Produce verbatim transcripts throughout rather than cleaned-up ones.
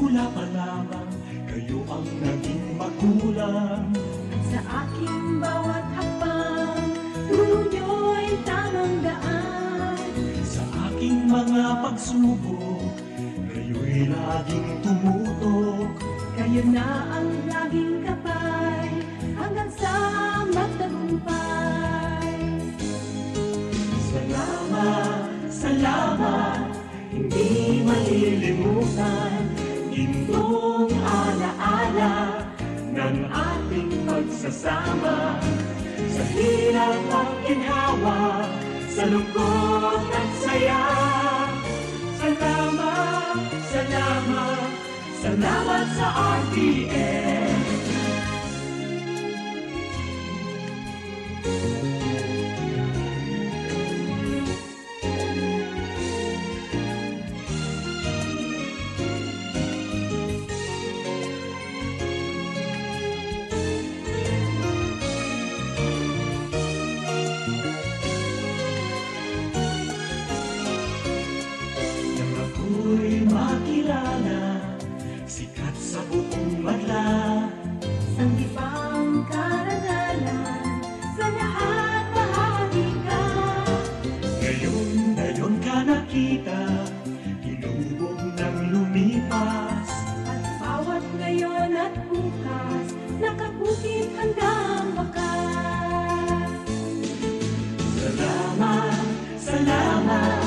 Simula pa lamang, kayo ang naging magulang. Sa aking bawat hakbang, turo niyo'y tamang daan. Sa aking mga pagsubok, kayo'y laging tumutok. Kayo na ang laging gabay, hanggang sa magtagumpay. Salamat, salamat, hindi malilimutan itong alaala ng ating pagsasama. Sa hirap at ginhawa, sa lungkot at saya. Salamat, salamat, salamat sa R T M. Nang ako'y makilala, sikat sa buong madla. Sanggipang karangalan, sa lahat bahagi ka. Ngayon, ngayon ka nakita, tinubog ng lumipas. At bawat ngayon at bukas, nakabukit hanggang wakas. Salamat, salamat,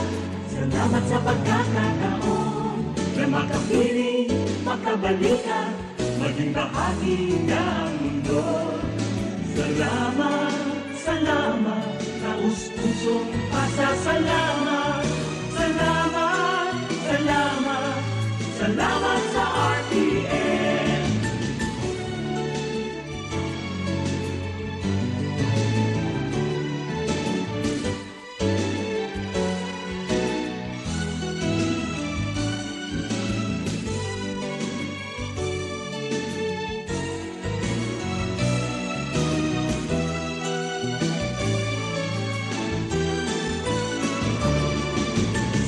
salamat sa pagkakataon na makapiling, makabalikan, maging bahagi ng mundo. Salamat, salamat, taos-pusong pasasalamat. Salamat, salamat, salamat sa R T M.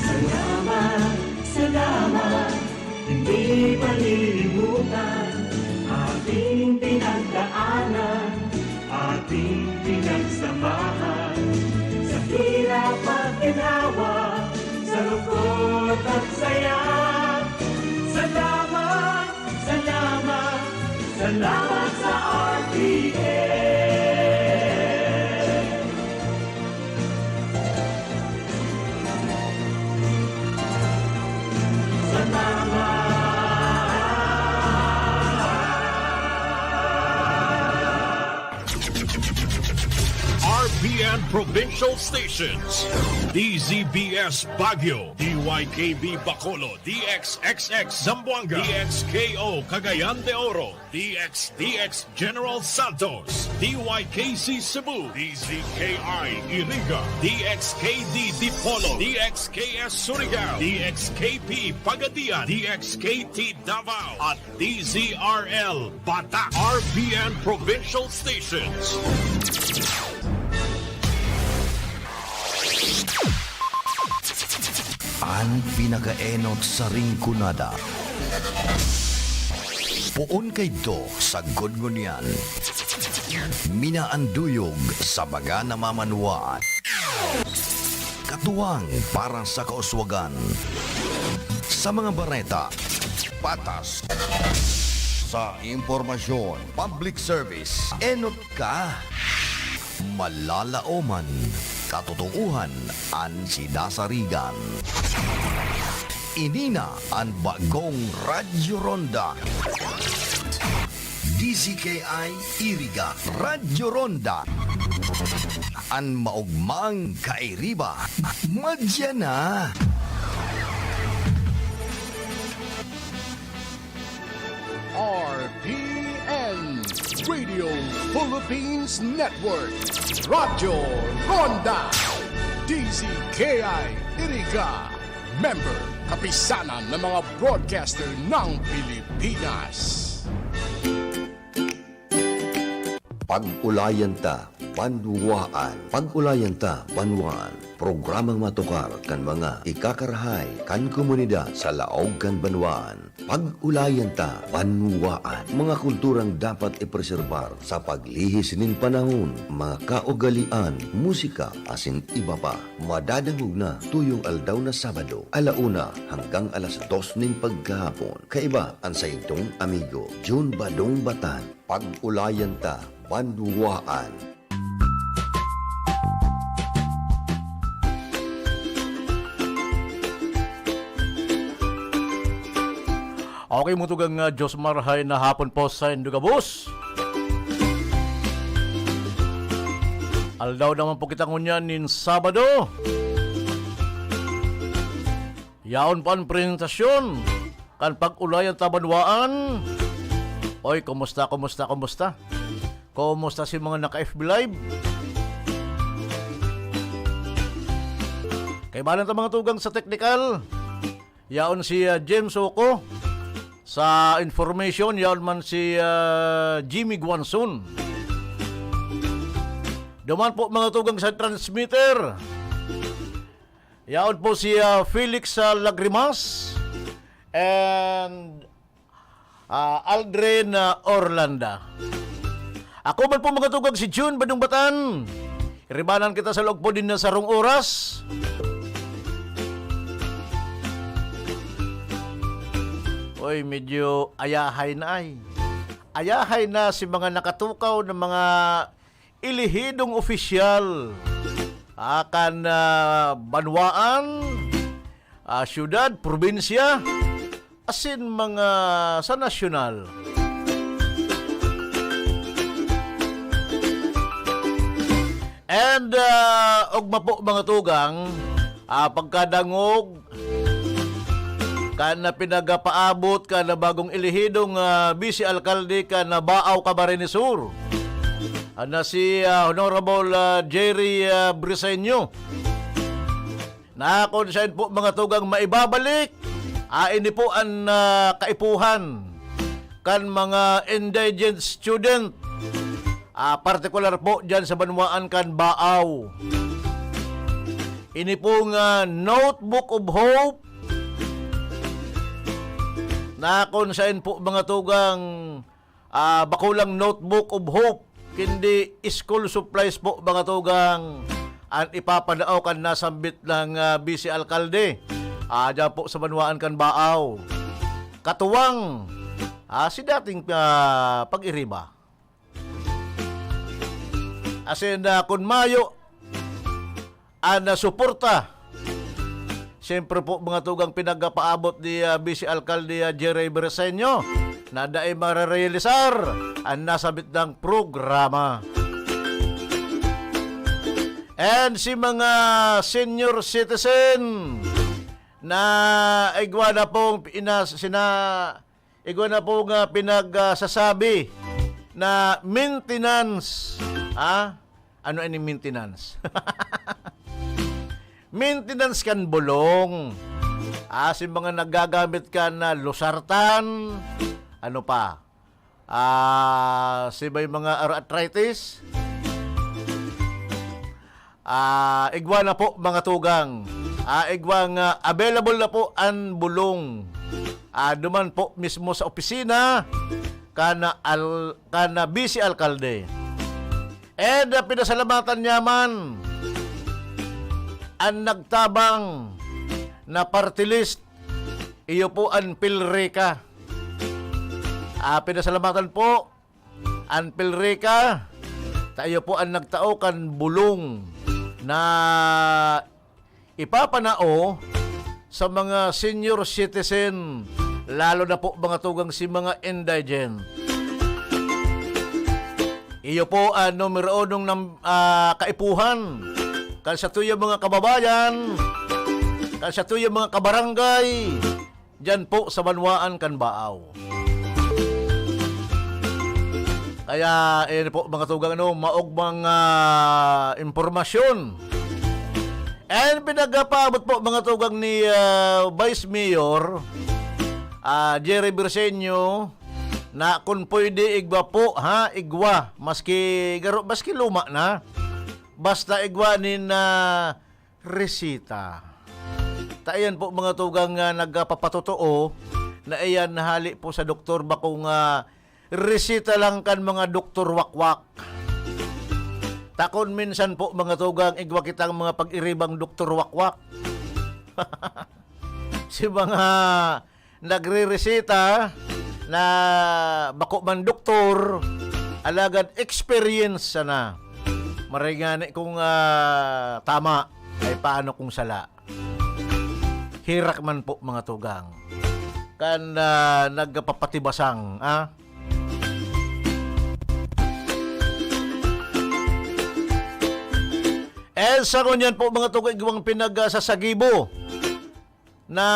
Salamat, salamat, hindi malilimutan ating pinagdaanan, ating pinagsamahan. Sa hirap at ginhawa, sa lungkot at saya. Salamat, salamat, salamat sa R T M. Salamat. R P N Provincial Stations, D Z B S Baguio, D Y K B Bacolod, D X X X Zamboanga, D X K O Cagayan de Oro, D X D X General Santos, D Y K C Cebu, D Z K I Iriga, D X K D Dipolog, D X K S Surigao, D X K P Pagadian, D X K T Davao, at D Z R L Batak, R P N Provincial Stations. An pinakaenot sa Rinconada. Poon kaidto sagkod ngunyan. Minaanduyog sa mga namamanwaan. Katuwang para sa kauswagan. Sa mga bareta, patas. Sa impormasyon, public service, enot ka. Malalaoman, katotoohan an sidasarigan. Ini na an bagong Radyo Ronda. D Z K I Iriga, Radyo Ronda. An maogmang kairiba, madya na. R P N, Radio Philippines Network, Radyo Ronda, D Z K I Iriga, member, Kapisanan ng mga Broadcaster ng Pilipinas. Pag-ulayan ta Banwaan. Pag-ulayan ta, Banwaan. Programang matukar kan mga ikakarahay kan komunidad sa laog kan banwaan. Pag-ulayan ta, Banwaan. Mga kulturang dapat ipreserbar sa paglihis nin panahon, mga kaugalian, musika, asin iba pa. Madadangog na tuyong aldaw na Sabado, ala una hanggang alas dos nin pagkahapon. Kaiba an saindong amigo, Jun Badong Batan. Pag-ulayan ta, Banwaan. Okay, mutugang, ah, Josmar, hay na hapon po sa indo gabos. Aldaw naman po kita ngunyan nin Sabado. Yaon pa an presentasyon kan Pag-ulayan ta, Banwaan. Oy, kumusta, kumusta, kumusta? Kumusta si mga naka-F B Live? Kaibanan ta, mga tugang, sa teknikal. Yaon si, ah, James Oco. Sa information, yaon man si, ah, Jimmy Guanzon. Duman po, mga tugang, sa transmitter. Yaon po si, ah, Felix, ah, Lagrimas and, ah, Aldrin, ah, Orlanda. Ako man po, mga tugang, si Jun Badong Batan. Iribanan kita sa laog po nin sarong oras. Oy, medyo ayahay na ay. Ayahay na si mga nakatukaw na mga elehidong opisyal, ah, kan, ah, banwaan, ah, syudad, probinsya, asin mga sa nasyonal. And, ah, ugma po, mga tugang, ah, pagkadangog kan na pinagapaabot kan na bagong elehidong, ah, Vice Alkalde kan na Baao, Camarines Sur, ah, na si, ah, Honorable, ah, Jerry, ah, Briseño. Na kung siya po, mga tugang, maibabalik, ah, ini po an, ah, kaipuhan kan mga indigent student, ah, partikular po dyan sa banwaan kan Baao. Ini pong, ah, Notebook of Hope, na kung saen po, mga tugang, ah, bako lang Notebook of Hope, kundi school supplies po, mga tugang, an ipapanao kan nasambit na, ah, Vice Alkalde, ah, dyan po sa banwaan kan Baao. Katuwang, ah, si dating, ah, pag-iriba. Asin, ah, kun mayo an, ah, suporta, siyempre po, mga tugang, pinagpaabot ni, ah, Vice Alkalde, ah, Jerry Briseño, na dai marerealisar an nasambit na programa. And si mga senior citizen na igwa na pong ina-, sina-, igwa na pong, ah, pinag, ah, sasabi na maintenance, ah, ano ini maintenance? Maintenance kan bulong. Ah, si mga nagagamit kan na losartan, ano pa? Ah, si may mga ar-, arthritis. Ah, igwa na po, mga tugang. Ah, igwa nga available na po an bulong. Ah, duman po mismo sa opisina kan al-, kan Vice Alkalde. And, ah, pinasalamatan niya man an nagtabang na party list, iyo po an PhilReCa. Ah, pinasalamatan po an PhilReCa, ta iyo po an nagtao kan bulong na ipapanao sa mga senior citizen, lalo na po, mga tugang, si mga indigent. Iyo po an numero unong nam-, ah, kaipuhan kan satuyang mga kababayan, kan satuyang mga kabarangay, diyan po sa banwaan kan Baao. Kaya, ayan po, mga tugang, ano, maogmang, ah, impormasyon. And pinagpaabot po, mga tugang, ni, ah, Vice Mayor, ah, Jerry Briseño, Na kun pwede, igwa po, ha? Igwa. Maski garo, maski luma na. Basta igwa nin, ah, resita. Ta iyan po, mga tugang, ah, nagpapatotoo na iyan hali po sa doktor, bako nga resita lang kan mga doktor wakwak. Ta kun minsan po, mga tugang, igwa kitang mga pag-iribang doktor wakwak. Si mga nagrereseta na bako man doktor, alagad experience sana. Maray ngani kung, ah, tama, ay paano kung sala? Herak man po, mga tugang. Kan, ah, nagpapatibasang, ah. And sa ngunyan po, mga tugang, igwang pinagsasagibo na,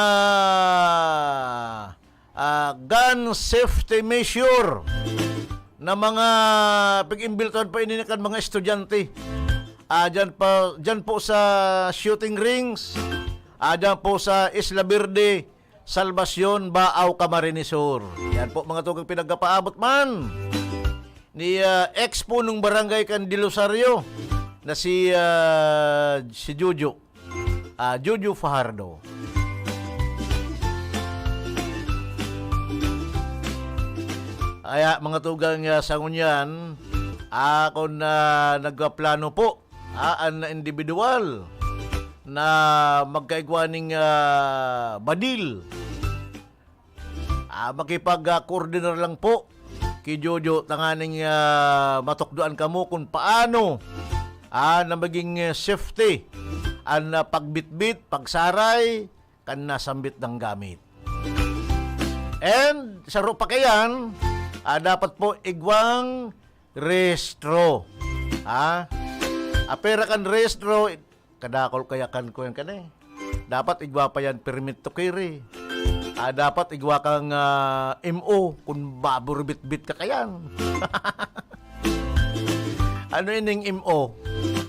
ah, gun safety measure na mga pag-imbitahan pa ini kan mga estudyante. Ah, dyan pa, dyan po sa shooting range, ah, dyan po sa Isla Verde, Salvacion, Baao, Camarines Sur. Yan po, mga tugang, pinagkapaabot man ni, ah, ex punong barangay kan Dilosario na si, ah, si Jojo. Ah, Jojo Fajardo. Kaya, mga tugang, ah, sa ngunyan, akon na nagpaplano po, ah, an individual na magkaigwa ning, ah, badil. Ah, makipag, ah, koordinar lang po ki Jojo tanganing, ah, matukdoan kamo kun paano, ah, na maging, eh, safety an, ah, pagbitbit, pagsaray kan nasambit nang gamit. And saro pa kayan, ah, dapat po igwang rehistro. Ha? Apera kan rehistro, kadakol kaya kan ko yan kan eh. Dapat igwa pa yan permit to carry. Ah, dapat igwa kang, ah, M O kung baburbitbit ka kayan. Ano ining M O?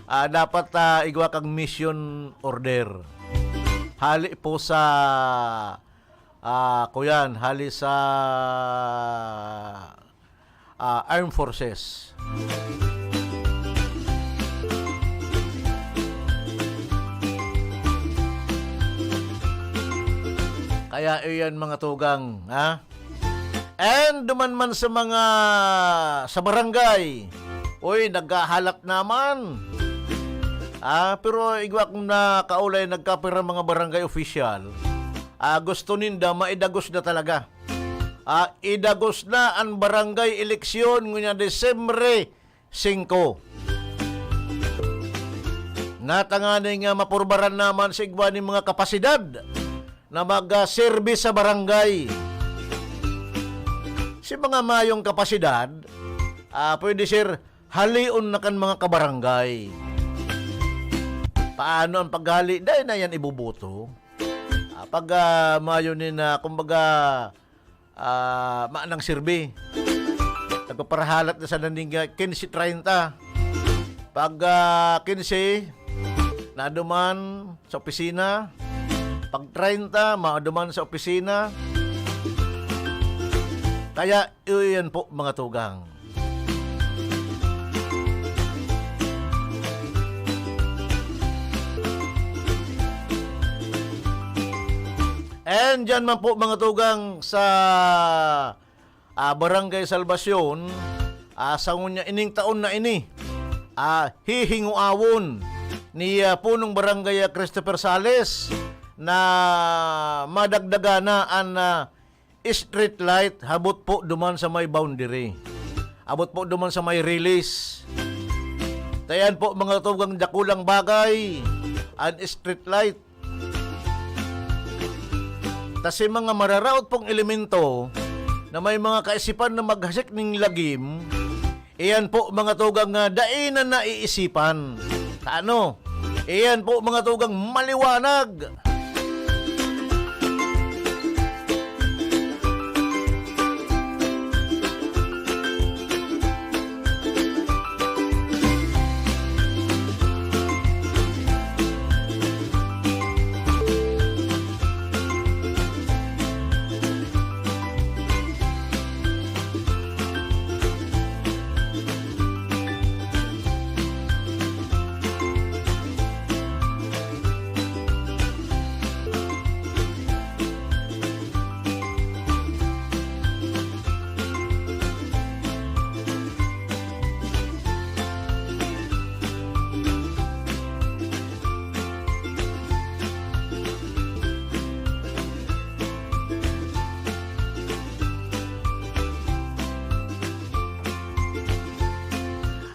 Ah, dapat, ah, igwa kang mission order. Hali po sa, ah, kuyan, hali sa ah, Armed Forces. Kaya iyan, mga tugang, ha? And duman man sa mga, sa barangay, uy, naghahalat naman. Ah, pero igwa kong nakaulay, nagkapira mga barangay official. Ah, gusto ninda, maidagos na talaga. Ah, idagos na an barangay eleksyon ngunyan Disyembre singko. Na tanganing, ah, mapurbaran naman sa igwa nin mga kapasidad na mag, ah, serbi sa barangay. Si mga mayong kapasidad, ah, pwede, sir, halion na kan mga kabarangay. Paano ang paghali? Dai na yan iboboto. Ah, pag, ah, mayo ni na, kumbaga, ah, manang sirbi. Nagpaparahalat na sana ning, ah, kinse treinta. Pag, ah, kinse, naduman sa opisina. Pag treinta, maduman sa opisina. Kaya, iyan po, mga tugang. And dyan man po, mga tugang, sa, ah, Barangay Salvacion, ah, sa ngunya ining taon na ini, ah, hihinguawon ni, ah, Punong Barangay, ah, Christopher Sales na madagdagan na an, ah, street light habot po duman sa may boundary. Abot po duman sa may release. Tayan po, mga tugang, dakulang bagay an street light. Ta si mga mararaot pong elemento na may mga kaisipan na maghasik ning lagim, iyan po, mga tugang, nga dai na naiisipan. Ta ano? Iyan po, mga tugang, maliwanag.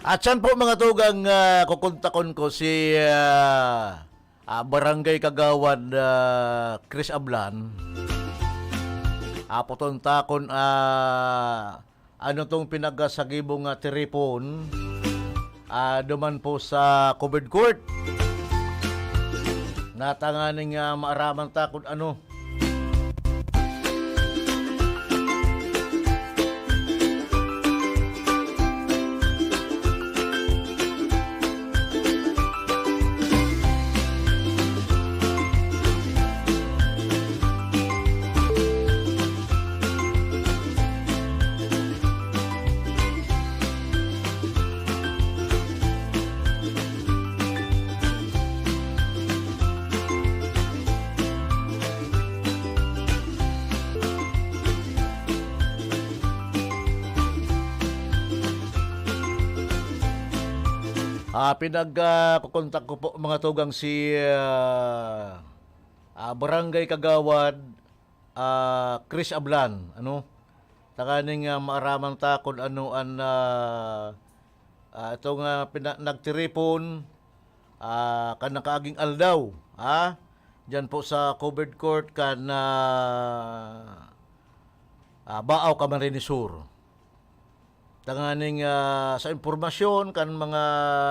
At siyan po, mga tugang, ah, kukontakon ko si, ah, ah, Barangay Kagawad, ah, Chris Ablan. Apoton takon, ah, ano tong pinagkasagibong, ah, tiripon, ah, duman po sa covered court. Natanganing, ah, maaraman ta kun ano. Ah, pinag, ah, kukontak ko po, mga tugang, si, ah, ah, Barangay Kagawad, ah, Chris Ablan, ano? Tanganing, ah, maaraman ta kun ano an, ah, ah, itong, ah, pina-, nagtiripon, ah, kan nakaaging aldaw, ha? Diyan po sa covered court kan, ah, ah, Baao, Camarines Sur. Tanganing, ah, sa impormasyon kan mga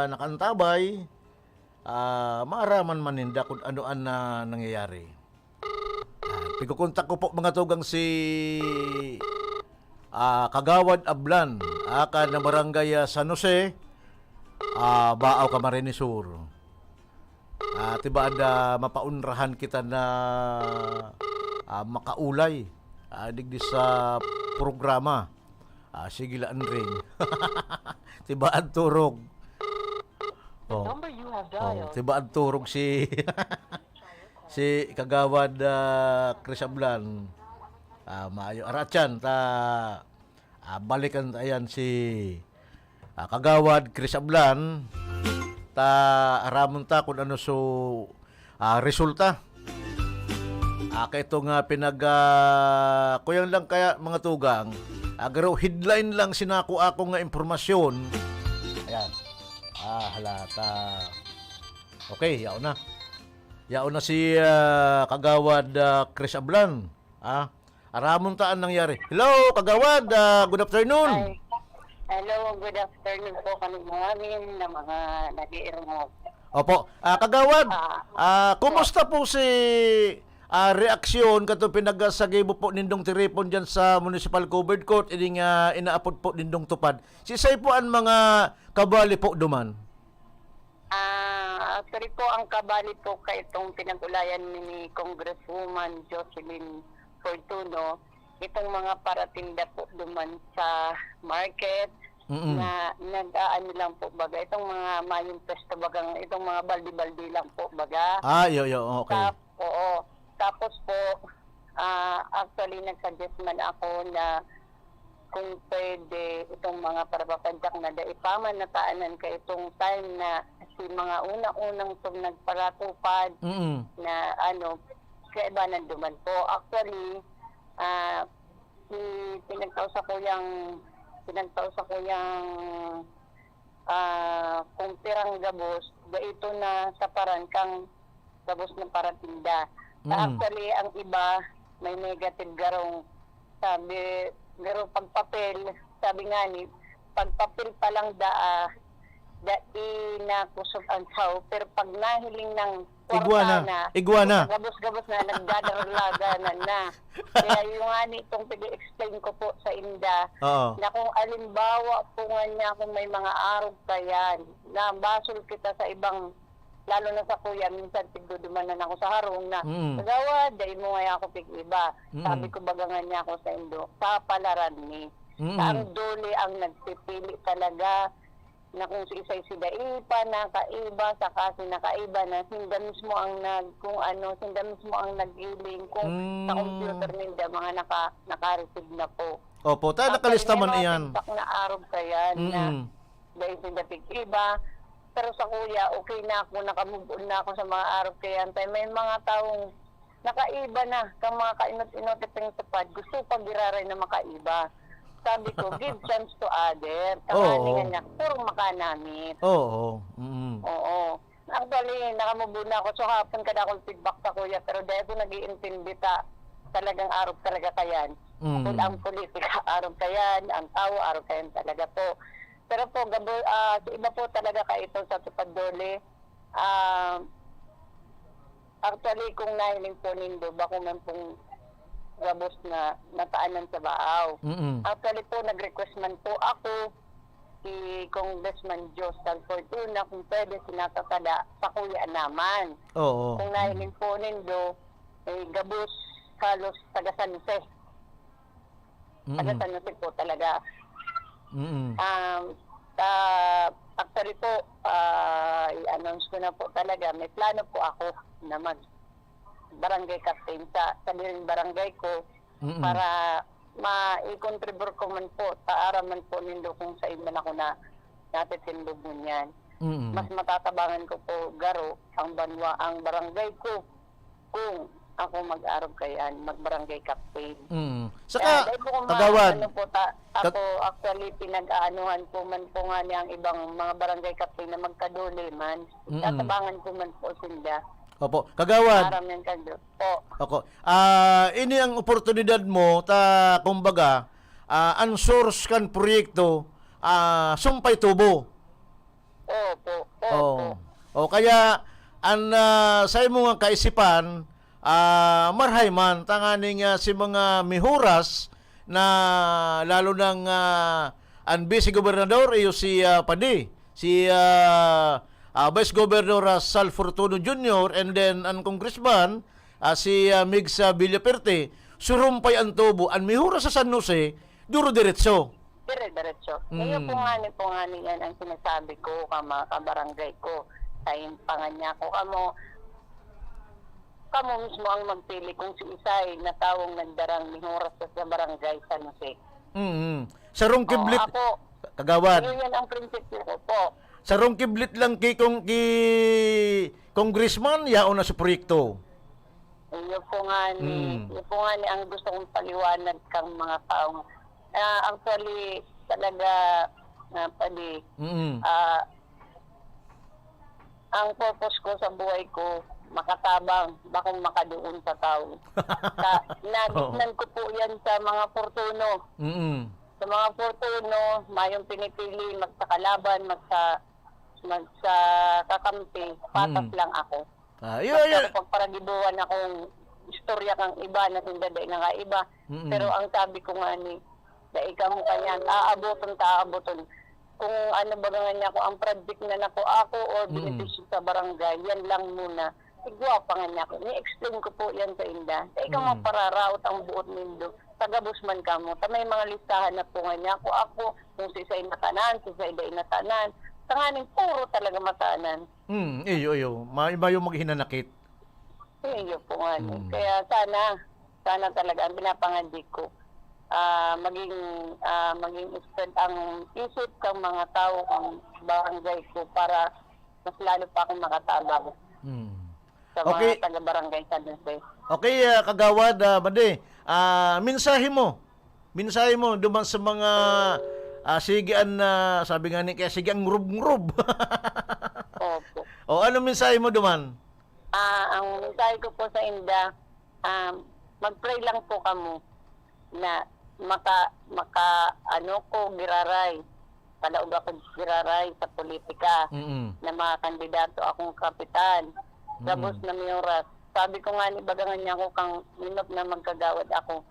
nakaantabay, ah, maaraman man ninda kun ano an, ah, nangyayari. Ah, pigkokontak ko po, mga tugang, si, ah, Kagawad Ablan, ah, kan barangay, ah, San Jose, ah, Baao, Camarines Sur. Ah, tibaad, ah, mapaunrahan kita na, ah, makaulay, ah, digdi sa programa. Ah, sige la, Anring. Tibaad turog. The Oh. number you have Oh, dialed. tibaad turog si, si Kagawad, ah, Chris Ablan. Ah, maayo. Aratyan, ta, ah, balikan ta yan si, ah, Kagawad Chris Ablan. Ta, aramon ta kun ano so, ah, resulta. Ah, kaito nga pinag, ah, kuyang lang kaya, mga tugang, ah, garo headline lang sinako ako nga impormasyon. Ayan. Ah, halata. Okay, yaon na. Yaon na si, ah, Kagawad, ah, Chris Ablan. Ah, aramon ta an nangyari. Hello, Kagawad. Ah, good afternoon. Ay. Hello, good afternoon po, kanimo ngamin na mga nag-iirmog. Opo. Ah, Kagawad, Ah, ah, kumusta po si, ah, reaksyon kato pinagsagibo po nindong tiripon diyan sa Municipal Covered Court, ini nga inaapod po nindong tupad? Sisay po an mga kabali po duman? Ah, actually po, ang kabali po kaitong pinag-ulayan ni, ni Congresswoman Jocelyn Fortuno, itong mga paratinda po duman sa market Mm. na nag-aano lang po baga, itong mga mayong pwesto bagang, itong mga balde-balde lang po baga. Ah, yo, yo, okay. Tap-, oo. Tapos po, ah, actually, nag-suggest man ako na kung pwede itong mga parapapadyak na dai pa man nataanan ka itong time na si mga una-unang itong nagparatupad Mm. na ano, kaibanan duman po. Actually, ah, si pinagtao sa kuyang, pinagtao sa kuyang, ah, kung pirang gabos, dai ito na saparan kang gabos na paratinda. Sa Mm. actually, ang iba, may negative garong sabi, garo pagpapel, sabi nga ni, pagpapel pa lang daa, dai na kusog ang tao, pero pag nahiling ng Igwa na. kwarta na, Igwa na. gabos-gabos na, nagdadaralaga na na. Kaya yung nga ni itong pag-explain ko po sa inda, Oo. na kung alimbawa po nga niya kung may mga arog pa yan, na basol kita sa ibang, lalo na sa kuya, minsan tigdudumanan ako sa harong na, Mm. "Kagawad, dai mo nga ako pig-iba." Mm. Sabi ko, "Baga nga niya ako sa indo, kapalaran ni." Mm. Sa ang dole ang nagpipili talaga, na kung si isay si dai pa nakaiba, saka si nakaiba na, sinda mismo ang nag-, kung ano, sinda mismo ang nag-iling, kung sa Mm. computer ninda, mga naka-, naka-receive na po. Opo, tayo Ang nakalista man kanya, iyan. Mga tiktak na arog ka yan, na Mm. dai sinda pig-iba. Pero sa kuya, okay na ako, naka-move on na ako sa mga arog ka yan. Tayo may mga taong nakaiba na, kang mga kainot-inot itong tupad, gusto pa giraray na makaiba. Sabi ko, "Give chance to other." Oo. Tanganing nga niya, puro makanamit. Oo. Mm. Oo. Actually, nakamubo na ako. So, hapon ka na akong feedback sa kuya, pero dahil ko nag-iintindi ta, talagang arog talaga kayan. Mm. Kung ang politika, arog kayan, ang tao, arog kayan talaga po. Pero po, gabo, ah, sa iba po talaga kaito sa Tupad Dole, ah, actually, kung nahiling po nindo, bako man pong gabos na nataanan sa baaw. Mm. Actually po, nag-request man po ako si Congressman Josh Tal Fortuna, kung pwede, sinasatada sa kuya naman. Oo. Kung nahiling po nindo, eh, gabos halos taga San Jose. Taga Mm. San Jose po talaga. Mm. Um, ah, actually po, ah, i-announce ko na po talaga, may plano po ako na mag barangay captain sa sariling barangay ko Mm. para maikontribute ko man po, taaraman po nindo kung sa iba na ko na natitindog ngunyan. Mm. Mas matatabangan ko po garo ang banwa, ang barangay ko, kung ako mag-arog kayan, mag-barangay captain. Mm. Saka, Kaya dahil po kung ma-, kagawad, ano po, ta-, kag- ako actually pinag-aanuhan ko man po nga niya ang ibang mga barangay captain na magkaduli man. Mm. Tatabangan ko man po sinda. Opo, kagawad. Aram yan kagawad. Po. Opo. Ah, ini ang oportunidad mo, ta, kumbaga, ah, ang source kan proyekto, ah, sumpay tubo. Opo, opo. Oo. O kaya, an, ah, sa imo nga kaisipan, ah, marhay man, tanganing, ah, si mga mihuras na lalo nang, ah, an Vice Gobernador, iyo si, ah, Padi, si, ah, ah, Vice Governor, ah, Sal Fortuno Junior, and then an Congressman, ah, si, ah, Migs, ah, Villaperte, surumpay an tubo, an mihuras sa San Jose, duro-diretso. Dire-diretso. Mm. Ngayon po nga ni, po nga ni yan ang sinasabi ko ka mga kabarangay ko. Sa yung panganyan ko, kamo, kamo mismo ang magpili kung si Isay na taong nagdarang mihuras sa, sa barangay San Jose. Mm. Sarong Oo, kiblit, ako, kagawad. Yun yan ang prinsipyo ko po. Sarong kiblit lang ki, kung ki Congressman, yaon na sa proyekto. Iyo po nga ni, Mm. iyo po nga ni ang gusto kong paliwanag kang mga taong, ah, actually, talaga, ah, pwede, Mm. ah, ang purpose ko sa buhay ko, makatabang, bakong makadoon sa tao. Sa, nagitnan Oo. ko po yan sa mga Fortuno. Mm. Sa mga Fortuno, mayong pinipili, magsakalaban, magsa-, magsakakampi, patas Mm. lang ako. Ah, yun, yun. Pagka-, pagparagibuhan akong istorya kang iba na sinda dai nangaiba. Mm. Pero ang sabi ko nga ni, dai kamo kanyan, aaboton ta, aaboton. Kung ano ba nga niya, kung ang project na nako ako or Mm. benepisyo sa barangay, yan lang muna. Igwa pa nga niya ako. Ni-explain ko po yan sa inda. Dai kamo Mm. pararaot ang buot nindo. Tagabos man kamo. Ta may mga listahan na po nga niya ako. Ako, kung si Isay natanan, si Isay dai natanan. Tanganing puro talaga matanan. Hmm, iyo, iyo. Ma-, mayo maghinanakit. Iyo po nga, no? Hmm. Kaya sana, sana talaga ang pinapangadi ko, ah, maging, ah, maging spread ang isip ng mga tao, ang barangay ko para mas lalo pa akong makatabang Hmm. sa mga Okay. taga-barangay San Jose. Okay, ah, Kagawad, ah, Madi, ah, mensahe mo Mensahe mo duman sa mga, ah, sige an, ah, sabi nga ni, kaya sige ang ngurub-ngurub. Opo. O, ano mensahe mo duman? Ah, ang mensahe ko po sa inda, um, mag-pray lang po kamo na maka-, maka-, ano ko, giraray. Palaog ako giraray sa politika Mm. na mga kandidato akong kapitan. Mm. Gabos na may oras. Sabi ko nga ni, bagangan niya ako kang inot na magkagawad ako.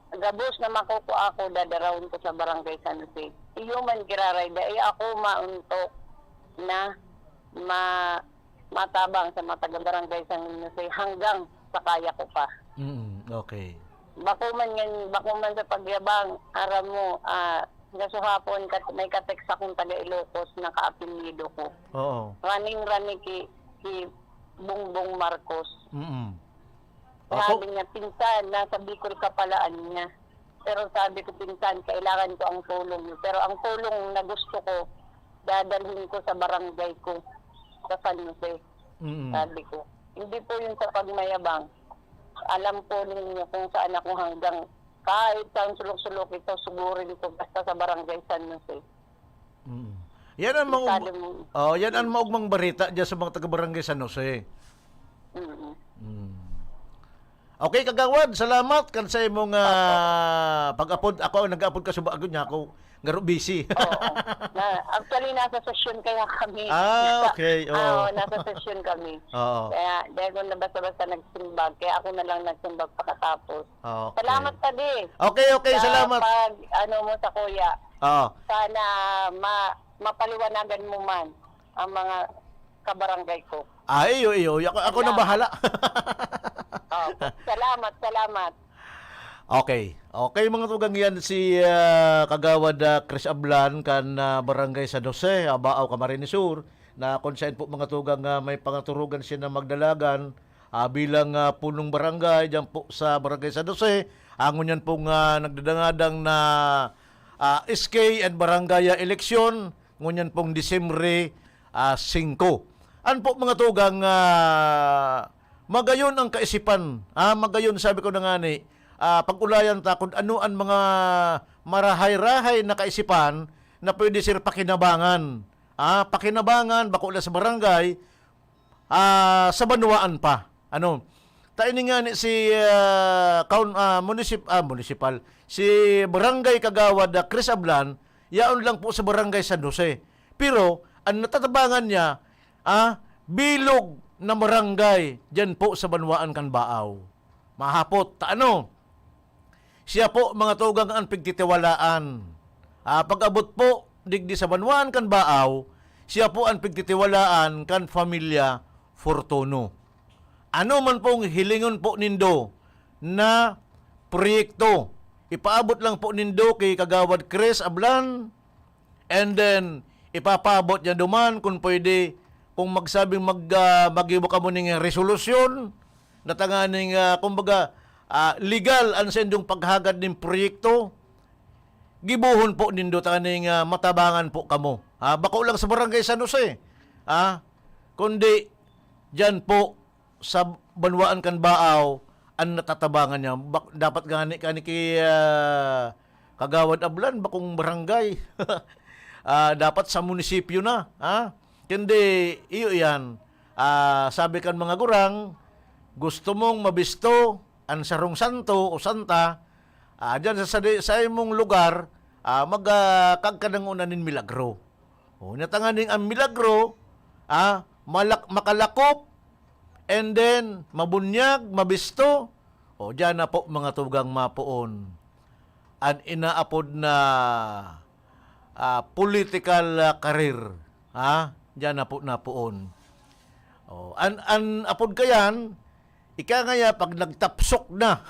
Gabos na makukua ako, dadarawon ko sa Barangay San Jose. Iyo man giraray, dai ako mauntok na ma-, matabang sa mga taga-Barangay San Jose hanggang sa kaya ko pa. Mm, okay. Bako man yan, bako man sa pagyabang, aram mo, ah, kasuhapon, kat-, may ka-text akong taga Ilocos na kaapelyido ko. Oo. Running, running ki, ki Bongbong Marcos. Mm. Ako? Sabi niya, "Pinsan, nasa Bicol ka pala," ano niya. Pero sabi ko, "Pinsan, kailangan ko ang tulong niyo." Pero ang tulong na gusto ko, dadalhin ko sa barangay ko, sa San Jose. Mm. Sabi ko, "Hindi po yun sa pagmayabang. Alam po ninyo kung saan ako hanggang Kahit saan sulok-sulok ito, sugurin ito, basta sa Barangay San Jose. Mm. Yan ang maug-, Detalye mo. Oh, yan ang maugmang barita diyan sa mga taga Barangay San Jose. Mm. Mm. Okay, Kagawad, salamat kan sa imong, ah, pag-apod. Ako ang nag-apod ka, suba ako niya ako. Garo busy. Oo. Na, actually, nasa session kaya kami. Ah, okay. Oo. Oo, nasa session kami. Oo. Kaya, dahil ko na basta-basta nagsimbag, kaya ako na lang nagsimbag pakatapos. Okay. Salamat, Tadi. Okay, okay, Sa salamat. pag, ano mo sa kuya. Oo. Sana ma-, mapaliwanagan mo man ang mga kabarangay ko. Ah, iyo, iyo. Ako, ako na Salamat. bahala. Opo. Salamat, salamat. Okay. Okay, mga tugang, yan si, ah, Kagawad, ah, Chris Ablan kan, ah, Barangay San Jose, ah, Baaw, Camarines Sur, na kung saan po, mga tugang, ah, may pangaturugan siya na magdalagan, ah, bilang, ah, punong barangay diyan po sa Barangay San Jose. Ah, ngunyan pong, ah, nagdadangadang na, ah, S K and barangay, ah, eleksyon, ngunyan pong Disyembre, ah, singko. An po, mga tugang, ah, magayon ang kaisipan. Ah, magayon, sabi ko na nga ni, ah, pag-ulayan ta kung ano ang mga marahay-rahay na kaisipan na pwede sir pakinabangan. Ah, pakinabangan, bako na sa barangay, ah, sa banwaan pa. Ano? Ta ini nga ni si, ah, kaun-, ah, munisip-, ah, munisipal, si Barangay Kagawad, ah, Chris Ablan, yaon lang po sa Barangay San Jose. Pero, ang natatabangan niya, ah, bilog na barangay, diyan po sa banwaan kan Baaw. Mahapot, ta ano? Siya po, mga tugang, an pigtitiwalaan. Ah, pag-abot po, digdi sa banwaan kan Baaw, siya po an pigtitiwalaan kan pamilya Fortuno. Ano man pong hilingon po nindo na proyekto, ipaabot lang po nindo kay Kagawad Chris Ablan, and then, ipapaabot niya duman kung pwede, kung magsabing mag-, ah, maggibo kamo ning resolusyon, na tanganing, ah, kumbaga, ah, legal an saindong paghagad nin proyekto, gibohon po nindo tanganing, ah, matabangan po kamo. Ha, bako lang sa Barangay San Jose, ha, kundi diyan po sa banwaan kan Baaw an natatabangan niya. Bak-, dapat gani kani ki, ah, Kagawad Ablan, bakong barangay. Ah, dapat sa munisipyo na, ha? Kundi, iyo iyan. Ah, sabi kan mga gurang, gusto mong mabisto an sarong santo o santa, ah, diyan sa sadi-, sa imong lugar, ah, mag, ah, kagkadangonan nin milagro. O, natanganing ang milagro, ah, malak-, makalakop, and then, mabunyag, mabisto. O, diyan na po, mga tugang, mapoon an inaapod na, ah, political, ah, career. Ha? Diyan na po napoon. O, an, an apod kayan, ika ngaya pag nagtapsok na.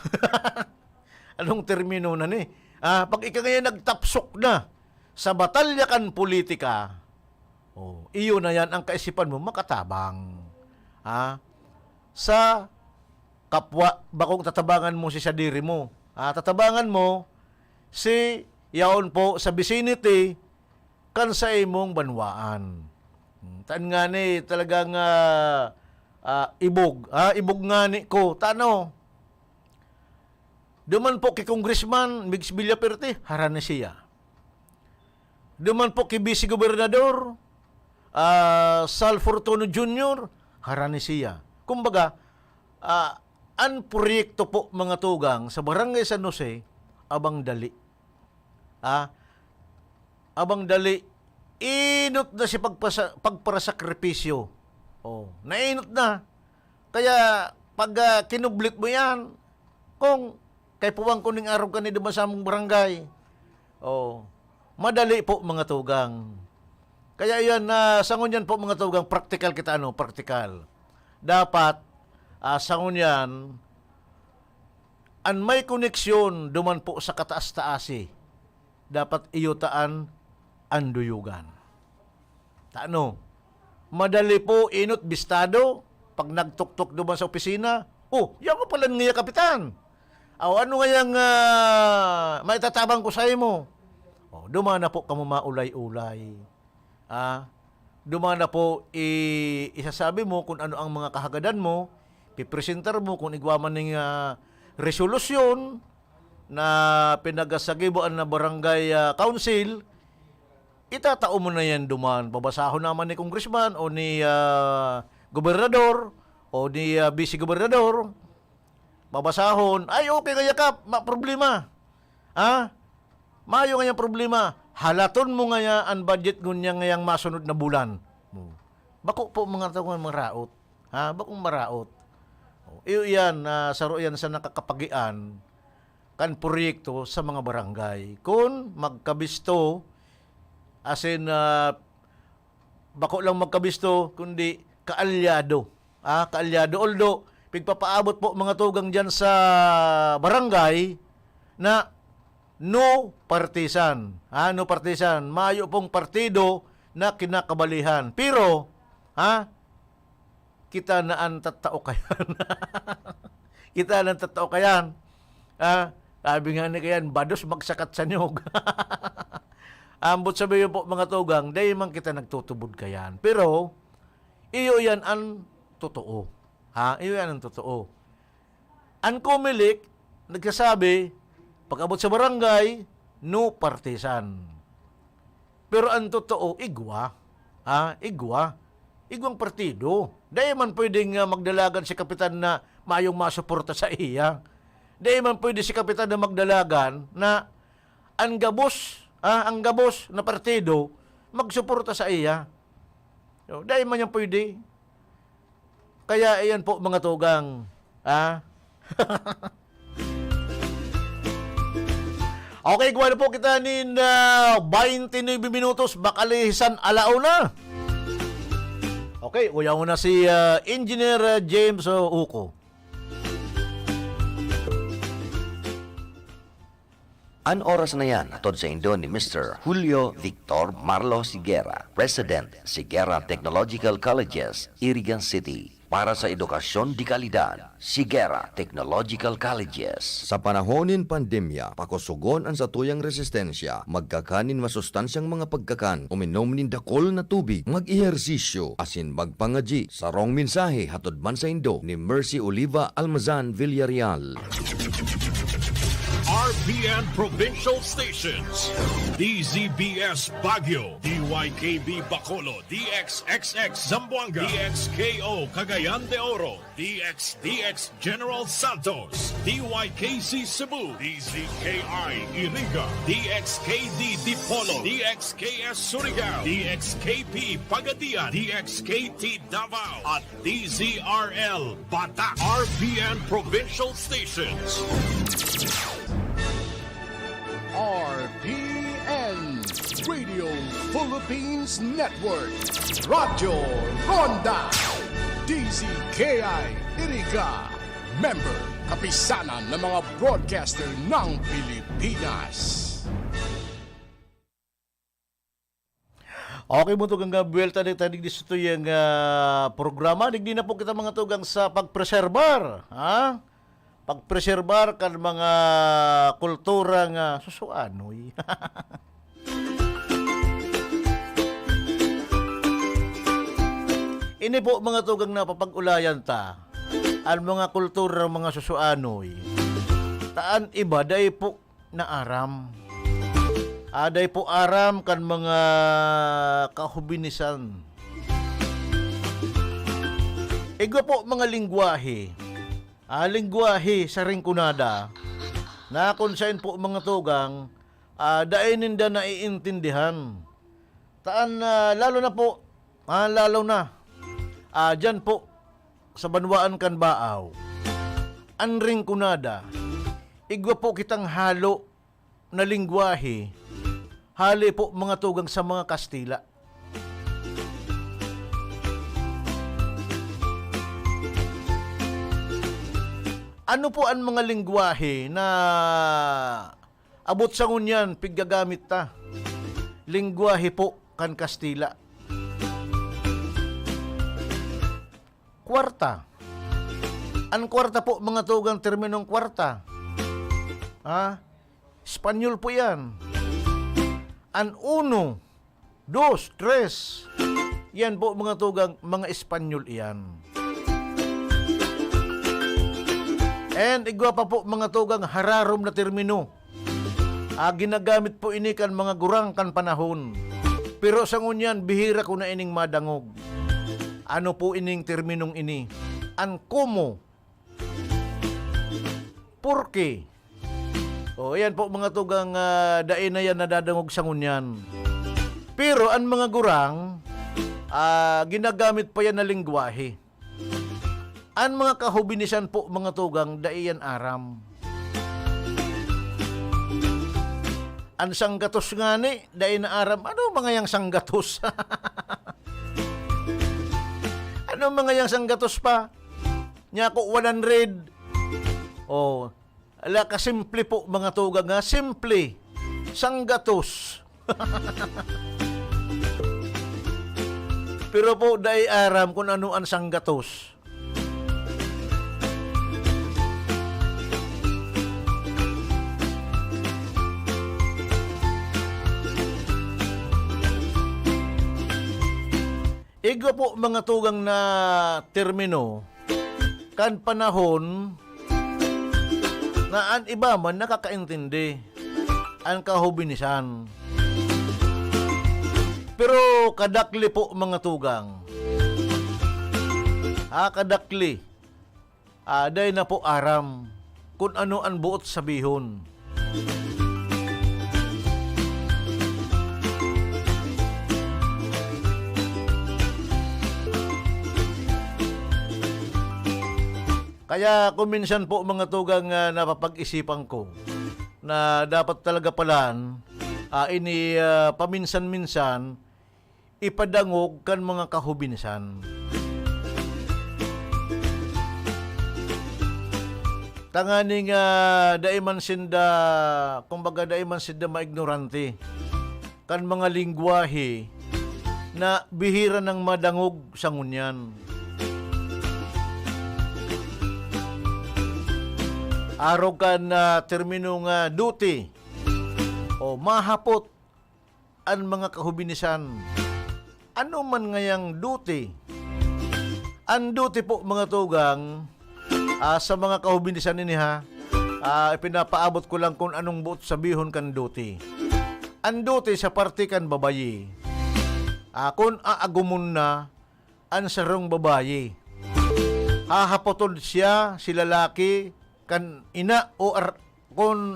Anong termino na ni? Ah, pag ika ngaya nagtapsok na sa batalya kan politika, o, iyo na yan ang kaisipan mo, makatabang. Ha? Sa kapwa, bakong tatabangan mo si sadiri mo. Ah, tatabangan mo si yaon po sa vicinity kan sa imong banwaan. Hmm, tan nga ni talagang, ah, ah, ibog, ah, ibog nga ni ko. Tano? Duman po ki Congressman Migs Villaperte, harani siya. Duman po ki Vice Gobernador, ah, Sal Fortuno Junior, harani siya. Kumbaga, ah, an proyekto po, mga tugang, sa Barangay San Jose, abang dali. Ah, abang dali, inot na si pagpasa-, pagparasakripisyo. Oh, nainot na. Kaya pag, ah, kinublit mo yan, kung kay puwang ko ning arog kani duman sa among barangay, oh, madali po, mga tugang. Kaya yan, ah, sa ngunyan po, mga tugang, praktikal kita, ano, praktikal. Dapat, ah, sa ngunyan, an may koneksyon duman po sa kataas-taasi, dapat iyo taan an duyugan. Tano? Madali po, inot, bistado, pag nagtuktok duman sa opisina, "Oh, yaon mo palan ngiya, Kapitan. Aw, ano ngayang, ah, maitatabang ko sa imo?" Oh, duman na po kamo maulay-ulay. Ah, duman na po i-, isasabi mo kung ano ang mga kahagadan mo, pipresentar mo kung igwa man ning, ah, resolusyon, na pinagasagiboan na barangay, ah, council, itatao mo na yan duman. Babasahon naman ni congressman o ni, ah, gobernador o ni, ah, vice gobernador. Babasahon, "Ay, okay kaya, Kap, ma-, problema." Ha? Mayo nga yang problema. Halaton mo ngaya an budget ngunyan ngayang masunod na bulan. Hmm. Bako po mga tao nga maraot. Ha? Bakong maraot. O, iyo yan, ah, saro yan sa nakakapagian kan proyekto sa mga barangay. Kun magkabisto, as in, ah, bako lang magkabisto, kundi kaalyado. Ah, kaalyado. Although, pigpapaabot po mga tugang diyan sa barangay na no partisan. Ah, no partisan. Mayo pong partido na kinakabalihan. Pero, ha, kita na an tattao kayan. Kita na an tattao kayan. Ah, sabi nga ni kayan, "Bados magsakat sa niyog." Ambot sabihin po, mga tugang, dai man kita nagtutubod kayan. Pero, iyo yan an totoo. Ha? Iyo yan an totoo. An Comelec, nagsasabi, pag-abot sa barangay, no partisan. Pero an totoo, igwa. Ha? Igwa. Igwang partido. Dai man pwedeng, ah, magdalagan si Kapitan na mayong masuporta sa iya. Dai man pwede si Kapitan na magdalagan na an gabos, ah, ang gabos na partido magsuporta sa iya. So, dai man yan pwede. Kaya iyan po, mga tugang. Ah? Okay, kuha na po kita nin, ah, twenty-nine minutos, bakalisan alauna. Okay, uyaw na si, ah, Engineer, ah, James, oh, Uco. An oras na yan, hatod saindo ni Mister Julio Victor Marlo Sigera, President, Sigera Technological Colleges, Iriga City. Para sa edukasyon de kalidad, Sigera Technological Colleges. Sa panahon nin pandemya, pakosogon an satuyang resistensya. Magkakan nin masustansyang mga pagkakan, uminom nin dakul na tubig, mag-ehersisyo, asin magpangadyi. Sarong mensahe hatod man saindo ni Mercy Oliva Almazan Villarreal. R P N Provincial Stations, D Z B S Baguio, D Y K B Bacolod, D X X X Zamboanga, D X K O Cagayan de Oro, D X D X General Santos, D Y K C Cebu, D Z K I Iriga, D X K D Dipolog, D X K S Surigao, D X K P Pagadian, D X K T Davao, at D Z R L Bata, R P N Provincial Stations. R P N, Radio Philippines Network, Radyo Ronda, D Z K I Iriga, member, Kapisanan ng mga Broadcaster ng Pilipinas. Okay, mga tugang, ah, buwelta na tayo digdi sa tuyang, ah, programa. Digdi na po kita, mga tugang, sa pagpreserbar, ha? Pagpreserbar kan mga kultura nga susuanoy. Ini po, mga tugang, na papag-ulayan ta, an mga kultura ng mga susuanoy. Ta an iba, dai po na aram. Aday po aram kan mga kahubinisan. Igwa po mga lengwahe. Ah, lengwahe sa Rinconada na kung sain po mga tugang, ah, dai ninda naiintindihan. Taan, ah, lalo na po, ah, lalo na, ah, dyan po sa banwaan kan Baaw, an Rinconada, igwa po kitang halo na lengwahe, hali po mga tugang sa mga Kastila. Ano po an mga lengwahe na abot sa ngunyan piggagamit ta? Lengwahe po kan Kastila. Kwarta. An kwarta po, mga tugang, terminong kwarta. Ha? Espanyol po yan. An uno, dos, tres. Yan po, mga tugang, mga Espanyol iyan. And igwa pa po, mga tugang, hararom na termino. Ah, ginagamit po ini kan mga gurang kan panahon. Pero sa ngunyan, bihira ko na ining madangog. Ano po ining terminong ini? An como? Porke? O, yan po, mga tugang, ah, dai na yan nadadangog sa ngunyan. Pero an mga gurang, ah, ginagamit pa yan na lengwahe. An mga kahubinisan po, mga tugang, dai yan aram. An sanggatos ngani, dai na aram. Ano mga yang sanggatos? Ano mga yang sanggatos pa? Nya ako, one hundred. Oh, ala, kasimple po, mga tugang, ha? Simple. Sanggatos. Pero po, dai aram kung ano an sanggatos. Igwa po, mga tugang, na termino kan panahon na an iba man nakakaintindi, an kahubinisan. Pero kadakli po, mga tugang. Ah, kadakli. Ah, dai na po aram kun ano an boot sabihon. Kaya kung minsan po, mga tugang, ah, napapag-isipan ko na dapat talaga palan, ah, ini, ah, paminsan-minsan ipadangog kan mga kahubinisan. Tanganing, ah, dai man sinda, kumbaga, dai man sinda maignorante kan mga lengwahe na bihira nang madangog sa ngunyan. Arog kan, ah, termino nga duty o mahapot an mga kahubinisan. Ano man ngayang duty? An duty po, mga tugang, ah, sa mga kahubinisan ini, ha, ah, ipinapaabot ko lang kun anong boot sabihon kan duty. An duty sa parte kan babayi, ah, kun aagumon na an sarong babayi, hahapoton siya, si lalaki, kan ina o ar-, kun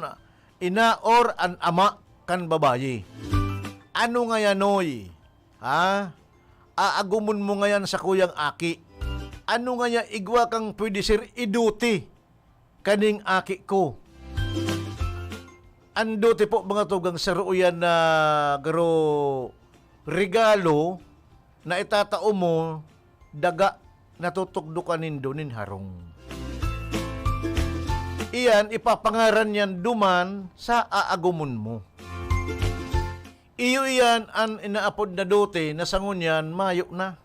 ina or an ama kan babayi. Ano ngaya, Noy? Ha? Aagumon mo ngayan sa kuyang aki. Ano ngaya igwa kang pwede, sir, iduti kaning aki ko? An duti po, mga tugang, saro yan na garo regalo na itatao mo, daga, natutugdokan nindo nin harong. Iyan, ipapangaran niyan duman sa aagumon mo. Iyo iyan an inaapod na duty na sa ngunyan mayo na.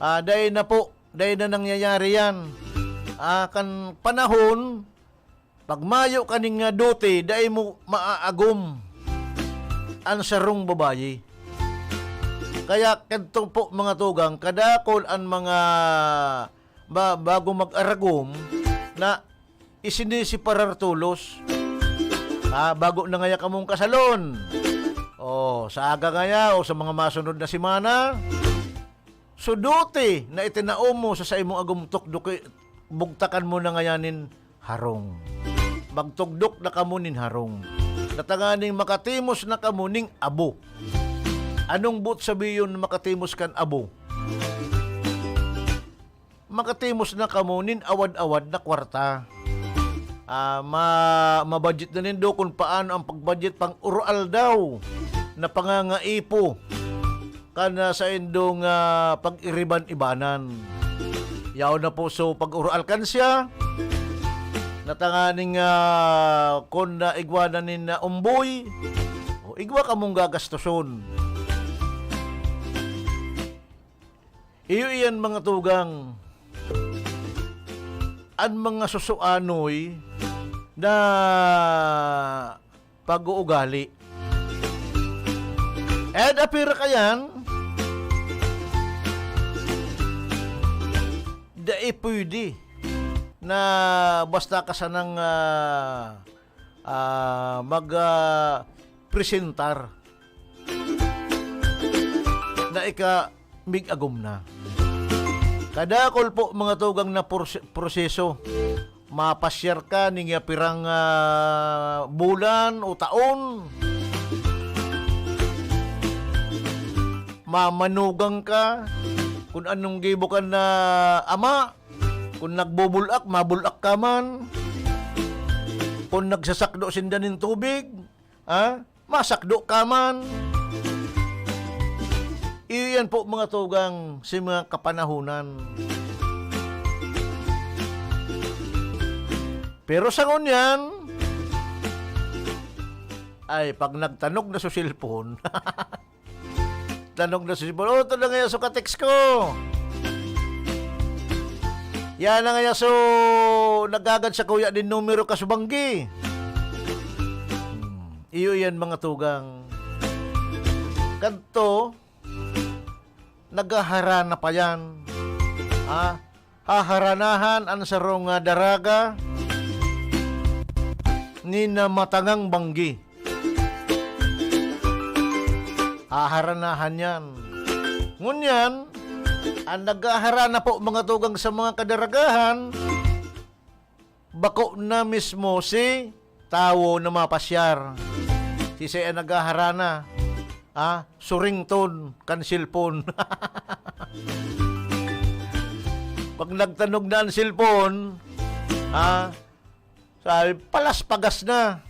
Ah, dai na po, dai na nangyayari yan. Ah, kan panahon, pag mayo ka ning, ah, duty, dai mo maaagom an sarong babayi. Kaya kadto po, mga tugang, kadakol an mga ba-, bago mag-aragom na isinisiparar tolos. Ah, bago na ngaya kamong kasalon. O, sa aga ngaya o sa mga masunod na semana, so duty na itinao mo sa saimong agom, tukdoki-, bugtakan mo na ngayan nin harong. Magtugdok na kamo nin harong, na tanganing makatimos na kamo ning abo. Anong boot sabiyon na makatimos kan abo? Makatimos na kamo nin awad-awad na kwarta. Ah, ma-, mabudget na nindo kung paano ang pag-budget pang-uroaldaw na pangangaipo kan, ah, saindong, ah, pag-iriban-ibanan. Yaon na po, so, pag-uroalkansya, na tanganing, ah, kun, ah, igwa na nin, ah, umboy, o igwa kamong gagastoson. Iyo iyan, mga tugang, an mga susuanoy na pag-uugali. Ed apira kayan, Dai pwede na basta ka sanang, ah, ah, mag, ah, presentar na ika mig-agom na. Kadakol po, mga tugang, na prose-, proseso. Mapasyar ka ning pirang, ah, bulan o taon. Mamanugang ka kun anong gibo kan na ama. Kun nagbubulak, mabulak ka man. Kun nagsasakdo sinda nin tubig, ha? Masakdo ka man. Iyan po, mga tugang, si mga kapanahonan. Pero sa ngunyan, ay, pag nagtanog na sa cellphone, tanog na sa cellphone, "Oh, ito na ngayon so ka-text ko. Yan na ngayon so nagagad sa kuya din numero ka sa banggi." Hmm, iyo yan, mga tugang. Kadto, naghaharana pa yan. Ah, haharanahan an sarong, ah, daraga nin, ah, matangang banggi. Haharanahan yan. Ngunyan, ang naghaharana po, mga tugang, sa mga kadaragahan, bako na mismo si tawo na mapasyar. Siisay an naghaharana? Ah, surington kan cellphone. Pag nagtanog na an cellphone, ah, sabi, palaspagas na.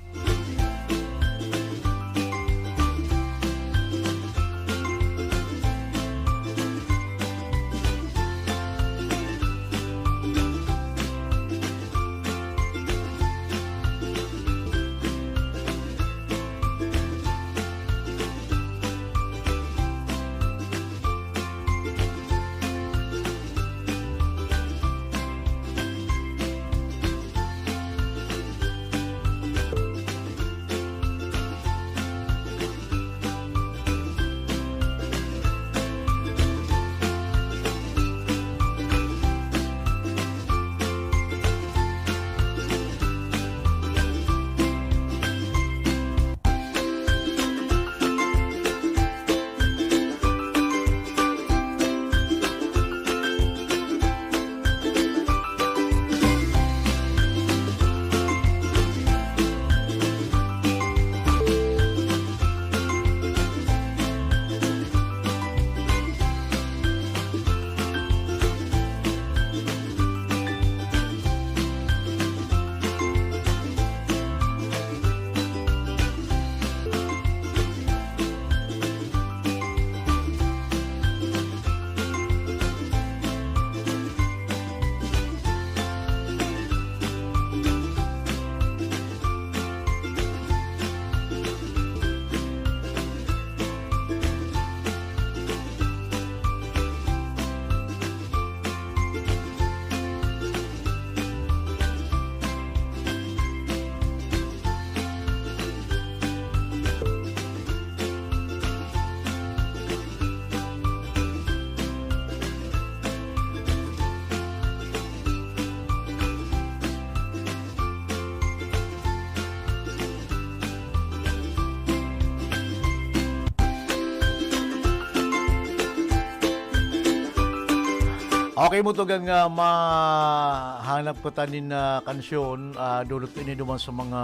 Okay, mo tugang, ah, mahanap ko tanin na kansyon, ah, dulot ini duman sa mga,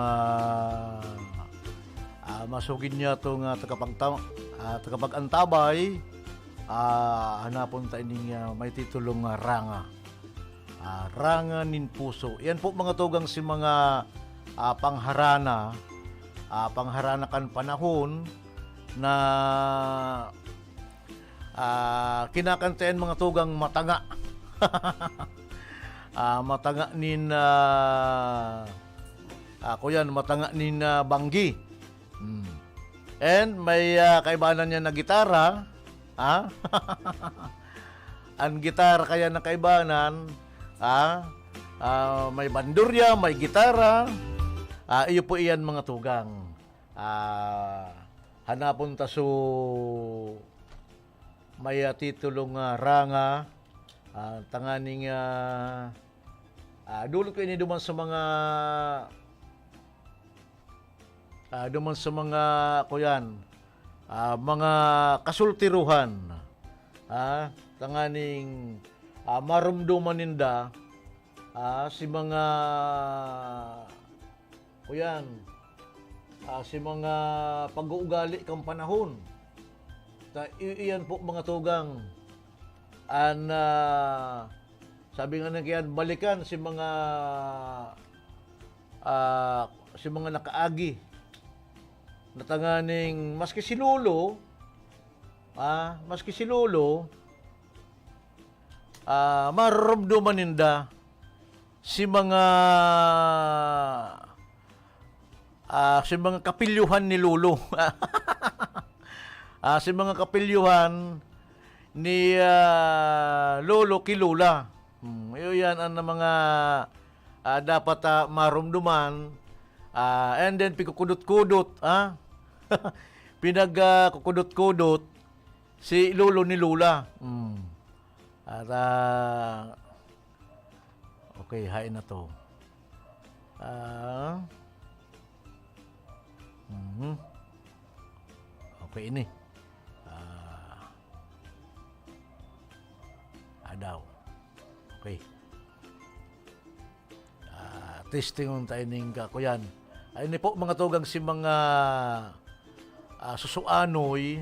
ah, masugid niya to nga tagapagta-, ah, tagapag-antabay, ah, hanapon ta ining, ah, may titulong nga Ranga. Ah, Ranga nin Puso. Yan po, mga tugang, si mga, ah, pangharana, ah, pangharana kan panahon na, ah, kinakantayan, mga tugang, matanga. Ah, matanga nin, ah, ah, kuyan, matanga nin, ah, banggi. Hmm. And may, ah, kaibanan niya na gitara, ha? Ang gitara kaya na kaibanan, ha? Ah, may bandurya, may gitara. Ah, iyo po iyan, mga tugang. Ah, hanapon ta so may, ah, titulo nga Ranga, Ah, tanganing, ah, ah, dulot ko ini duman sa mga, ah, duman sa mga, kuyan, ah, mga kasultiruhan. Ah, tanganing, ah, marumduman ninda, ah, si mga, kuyan, ah, si mga pag-uugali kan panahon. Ta-, i-, iyan po, mga tugang, an, ah, sabi nga na kaiyan, balikan si mga, ah, si mga nakaagi na tanganing maski si lolo, ah, maski si lolo, ah, maroromdoman ninda si mga, ah, si mga kapilyohan ni lolo. Ah, si mga kapilyohan ni, ah, lolo ki lola. Hmm, iyo yan ang mga, ah, dapat, ah, maromdoman. Ah, and then, pikukudot-kudot, ah. Pinag, ah, kukudot-kudot si lolo ni lola. Hmm. At, ah, okay, hain na to. Ah. Mhm. Okay ini. Ah. Adaw. Okay. Ah, testingon tayo ning kakuyan. Ay, ini po, mga tugang, si mga, ah, susuanoy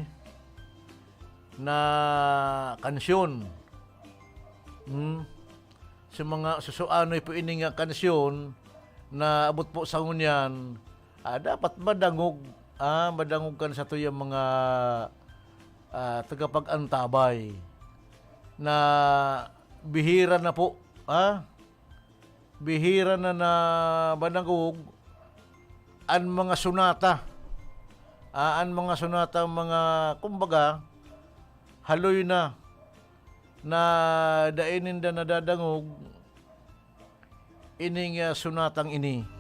na kansyon. Hmm? Si mga susuanoy po ini nga kansyon na abot po sa ngunyan, ah, dapat madangog, ah, madangog kan satuyang mga, ah, tagapag-antabay na bihira na po, ah, bihira na na madangog an mga sonata. Ah, an mga sonata, mga, kumbaga, haloy na, na dai ninda nadadangog ining, ah, sonatang ini.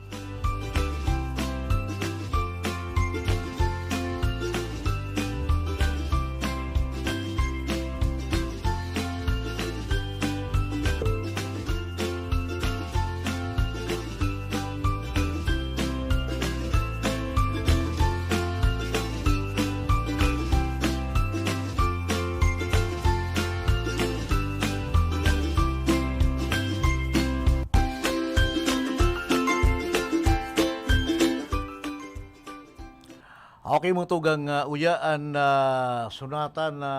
Okay, mga tugang, ah, uya an, ah, sonata na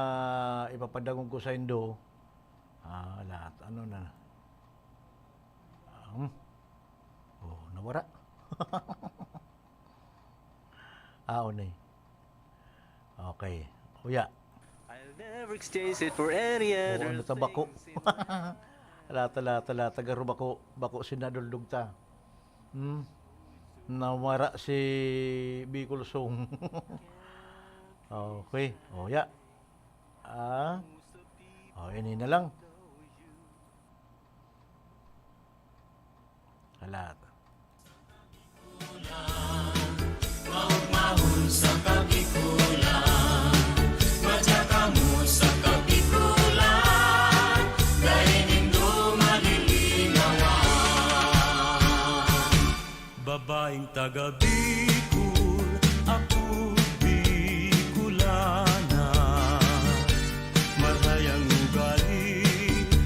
ipapadangog ko saindo. Ah, lahat. Ano na? Ah, hmm. Oh, nawara. Ah, unay. Okay. Uya. I'll never exchange it for any Oh, other ano ta, bako? things in life. Ala, tala, tala, taga Rubako, bako sinaduldog ta. Hmm? Nawara si Bicol Song. Okay. Oh, ya. Ah. Oh, ini na lang. Halat. Maugmahon sa Kabikolan, madya kamo sa Kabikolan, dai nindo malilingawan. Babaeng taga Bicol, ako Bicolana. Marhay ang ugali,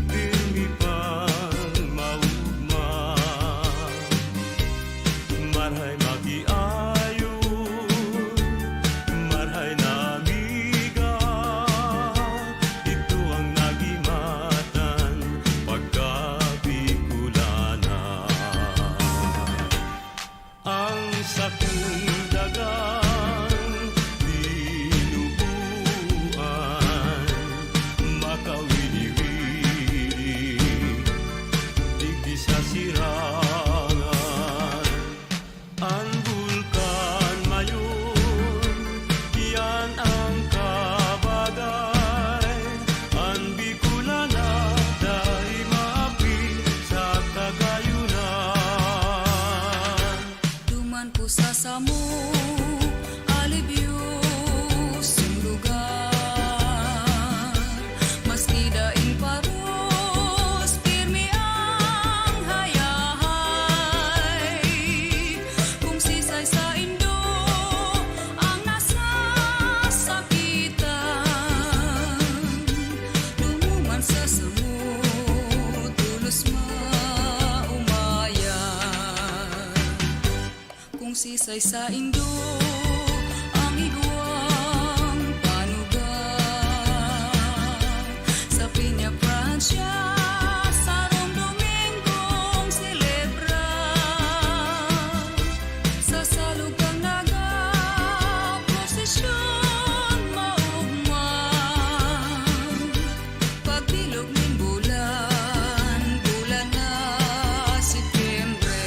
pirmi pang maugma. Marhay makiayo, marhay na amiga. Ito ang nagimatan pagka Bicolana. Ang sakong Sa saindo ang igwang panugang. Sa Peña Francia, sarong Domingong selebra. Sa salog kan nagaprosesyon maugma. Pagbilog nin bulan, bulan na Setyembre.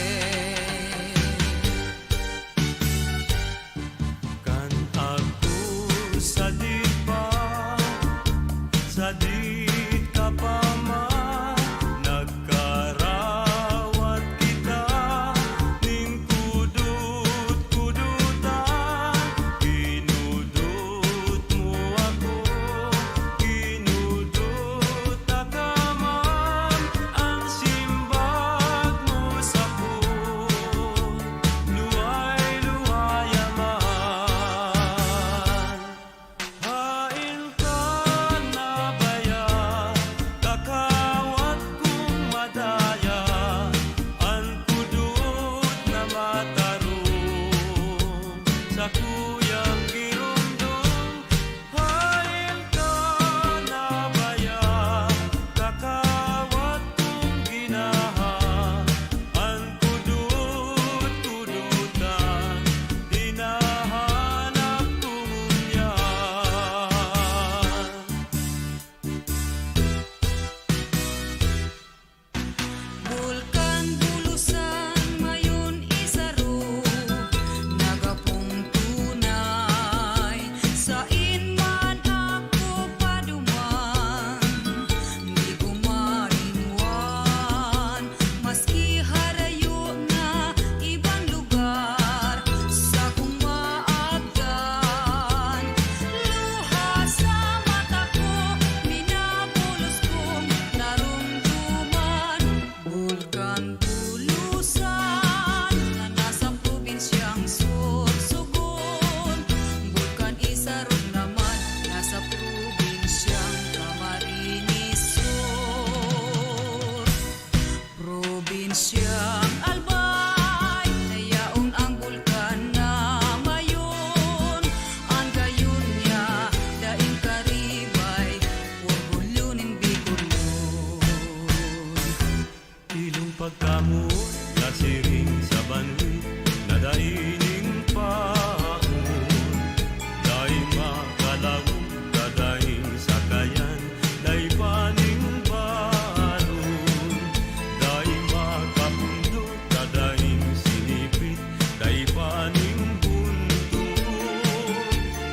Kan ako sadit pa, sadit ka pa man, nagkarawat kita ning kudot-kudotan. Kinudot mo ako, kinudot ta ka man, an simbag mo sako, luway-luway man. Haen ka na baya, kakawat kong madaya, an kudot na matarong sakuyang giromdom. Haen ka na baya, kakawat kong ginaha, an kudot-kudotan, hinahanap ko ngunyan. Bulkan Bulusan, mayon isaro, nagapong tunay, sain man ako paduman, di ko maingwan, maski harayo na ibang lugar, sakong maabtan, luha sa mata ko, minabulos kong naromdoman. Bulkan Bulusan na nasa probinsyang Sorsogon, Bulkan Isarog naman nasa probinsyang Camarines Sur. Probinsyang Albay, na yaon ang bulkan na mayon, an gayon niya daing karibay, orgulyo nin Bicolon. Ilong pagkamoot, nasiring sa banwit, na dai nin paon, dai makalaog, dadaing sakayan, dai pa nin balon, dai makapundok, dadaing sinipit, dai pa nin buntuon,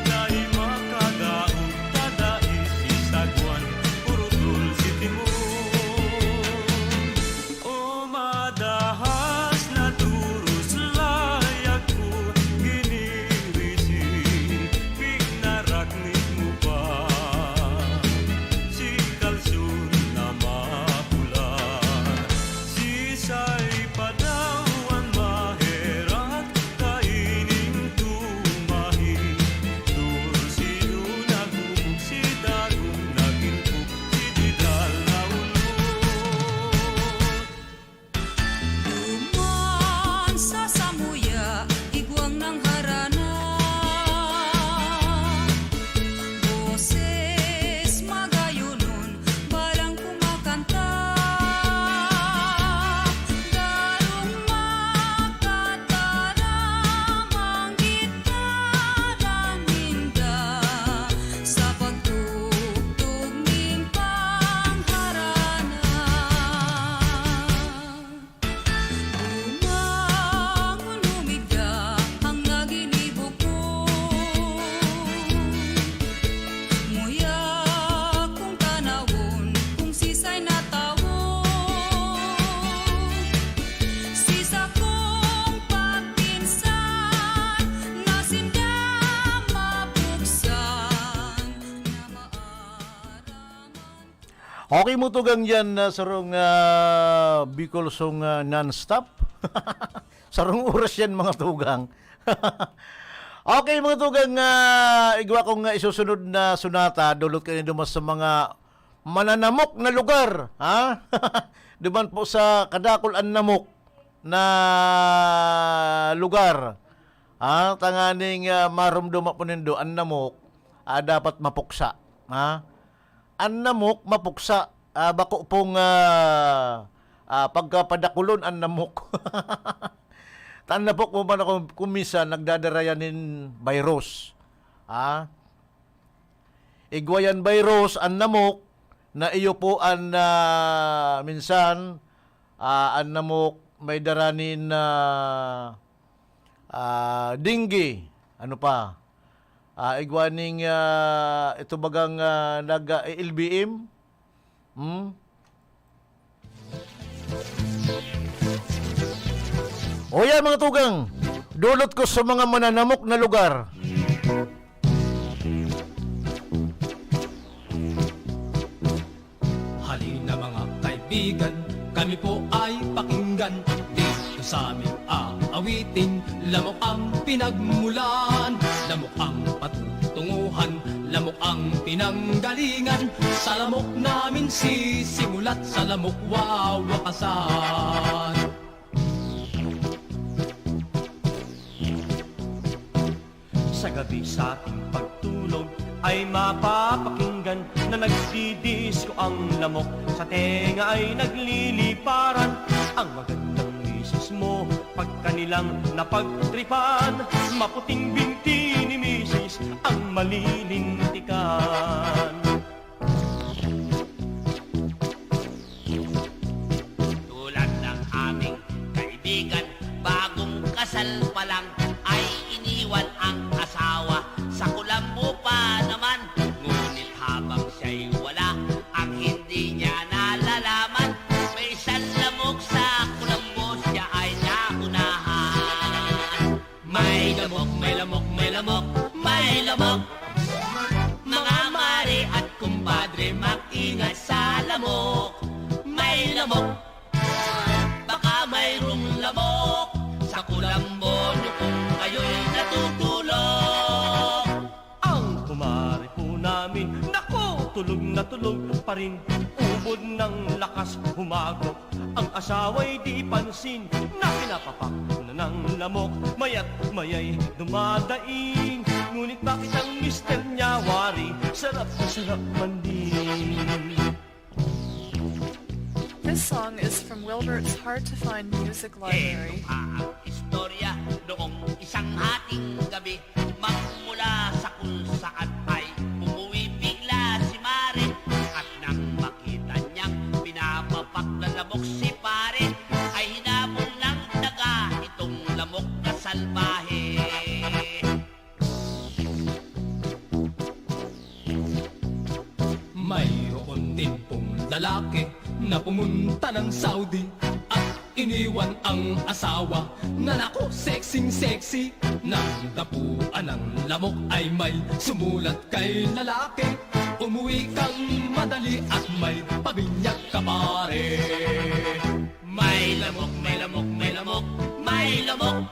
dai makagaon, dadaing sisagwan, puro tol si timon. O madahas na turos layag ko, ginirisi, pignaraknik mo pa. Si kalsyon na mapula, sisay pa daw an maherak, kaining tumahi. Torsido nagubog, si dagom nagilbog, si didal naunod. Duman sa samuya, igwang nang harana. Boses magayonon, balang kumakanta. Darong makataram an gitara ninda sa pagtugtog nin pangharana. Bumangon, humigda ang naginibo ko. Nguya kong tanawon kung sisay na tawo. Si sakong pagpinsan na sinda mabuksan na maaraman. Okay, mga tugang, yan na sarong, ah, Bicol Song, ah, non-stop. Sarong oras yan, mga tugang. Okay, mga tugang, ah, igwa kong, ah, isusunod na sonata, dulot kayo duman sa mga mananamok na lugar, ha? Duman po sa kadakul an namok na lugar. Ha? Tanganing, ah, maromdoma po nindo, an lamok, ah, dapat mapuksa. Ha? An lamok mapuksa, ah, bako pong, ah, ah, pagkapadakulon an lamok. Ta an lamok mo man ako, kung minsan nagdadara yan nin virus. Ha? Igwa yan virus, an lamok, na iyo po an, ah, minsan, ah, an lamok may dara nin, ah, ah, dengue. Ano pa? Ah, igwa ning, ah, ito bagang, ah, nag, ah, L B M? Hmm? O yan, mga tugang, dulot ko sa mga mananamok na lugar. Halina, mga kaibigan, kami po ay pakinggan. Dito sa aming aawitin, lamok ang pinagmulan, lamok ang patutunguhan, lamok ang pinanggalingan. Sa lamok namin sisimulat, sa lamok wawakasan. Sa gabi sa aking pagtulog ay mapapakinggan na nagdidisko ang lamok. Sa tenga ay nagliliparan ang magandang misis mo. Pagkanilang napagtripan, maputing binti ni misis ang malilintikan. Tulad ng aming kaibigan, bagong kasal pa lang ay iniwan ang asawa. Sa kulambo pa naman, ngunit habang siya'y wala, ang hindi niya nalalaman, may isang lamok sa kulambo, siya ay naunahan. May lamok, may lamok, may lamok, may lamok. Mga mare at kumpadre, mag-ingat sa lamok. May lamok. Baka mayroong lamok sa kulambo niyo kung kayo'y natutulog. Ang kumare po namin, naku, tulog na tulog pa rin. Ubod ng lakas humagok. Ang asawa'y di pansin na pinapapak na ng lamok. Maya't maya'y dumadaing. Ngunit bakit ang mister niya wari? Sarap na sarap man din. This song is from Wilbert's hard-to-find music library. Ito ang istorya noong isang hating gabi, magmula sa kung saan ay umuwi bigla si Mare, at nang makita niyang pinapapak na lamok si Pare, ay hinabol ng daga itong lamok na salbahe. Mayroon din pong lalaki na pumunta ng Saudi at iniwan ang asawa na, naku, sexing-sexy. Nang dapuan ng lamok ay may sumulat kay lalaki, "Umuwi kang madali at may pabinyag ka, pare." May lamok, may lamok, may lamok, may lamok.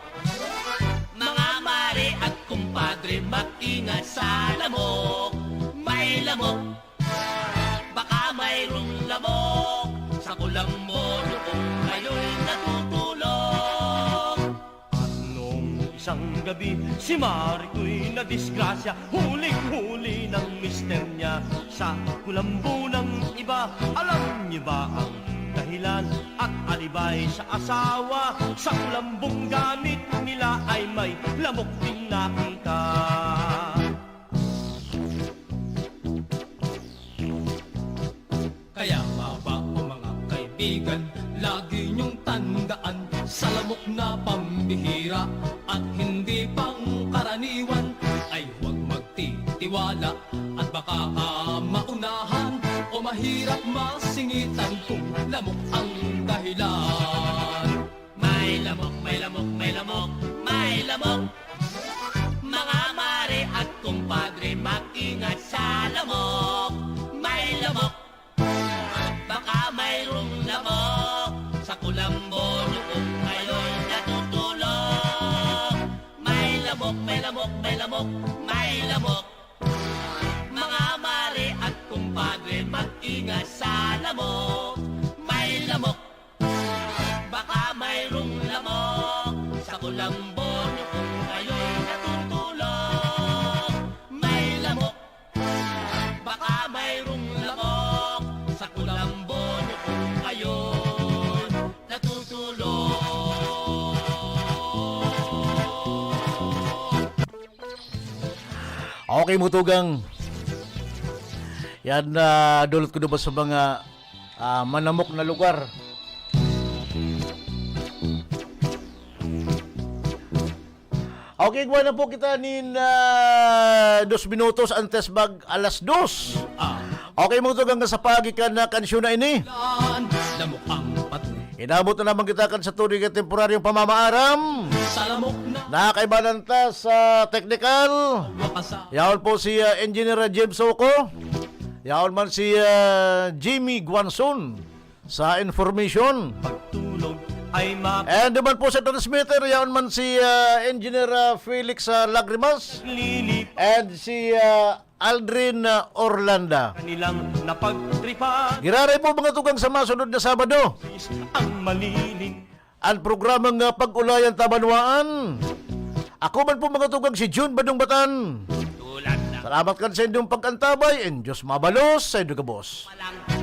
Mga mare at kumpadre, mag-ingat sa lamok. May lamok. Baka mayroong lamok sa kulambo niyo kung kayo'y natutulog. At noong isang gabi, si Mare ko'y nadisgrasya. Huling-huli ng mister niya sa kulambo ng iba. Alam niyo ba ang dahilan at alibay sa asawa? Sa kulambong gamit nila ay may lamok ding nakita. Kaya nga ba, o mga kaibigan, lagi niyong tandaan, sa lamok na pambihira at hindi pangkaraniwan ay huwag magtitiwala, at baka ka maunahan o mahirap masingitan kung lamok ang dahilan. May lamok, may lamok, may lamok, may lamok. Mga mare at kumpadre, mag-ingat sa lamok. May lamok. Baka mayroong lamok sa kulambo niyo kung kayo'y natutulog. May lamok, may lamok, may lamok, may lamok. Mga mare at kumpadre, mag-ingat sa lamok. May lamok. Baka mayroong lamok sa kulambo niyo kung kayo'y Okay, mga tugang. Yan, ah, dulot ko duman sa mga, ah, manamok na lugar. Okay, igwa na po kita nin, ah, dos minutos antes mag alas dos. Ah. Okay, mga tugang, sa pagi kan na kansyon na ini. Lamok ang patunay. Inabot na naman kita kan sa tunay nga temporaryong pamamaaram. Sa lamok na. Nakaibanan ta sa teknikal. Wakasa. Yaon po si, ah, Engineer James Soco. Yaon man si, ah, Jimmy Guanzon sa information. Pagtulog ay map- And naman po sa transmitter, yaon man si, ah, Engineer, ah, Felix, ah, Lagrimas. Lilip. And si, ah, Aldrin, ah, Orlanda. Kanilang napagtripan. Giraray po, mga tugang, sa masunod na Sabado. Ang maliling. Ang programang, ah, Pag-ulayan Tabanwaan. Ako man po, mga tugang, si Jun Badong Batan. Tulad na. Salamat kan sa inyong pag-antabay, and Diyos mabalos sa inyong gabos. Palang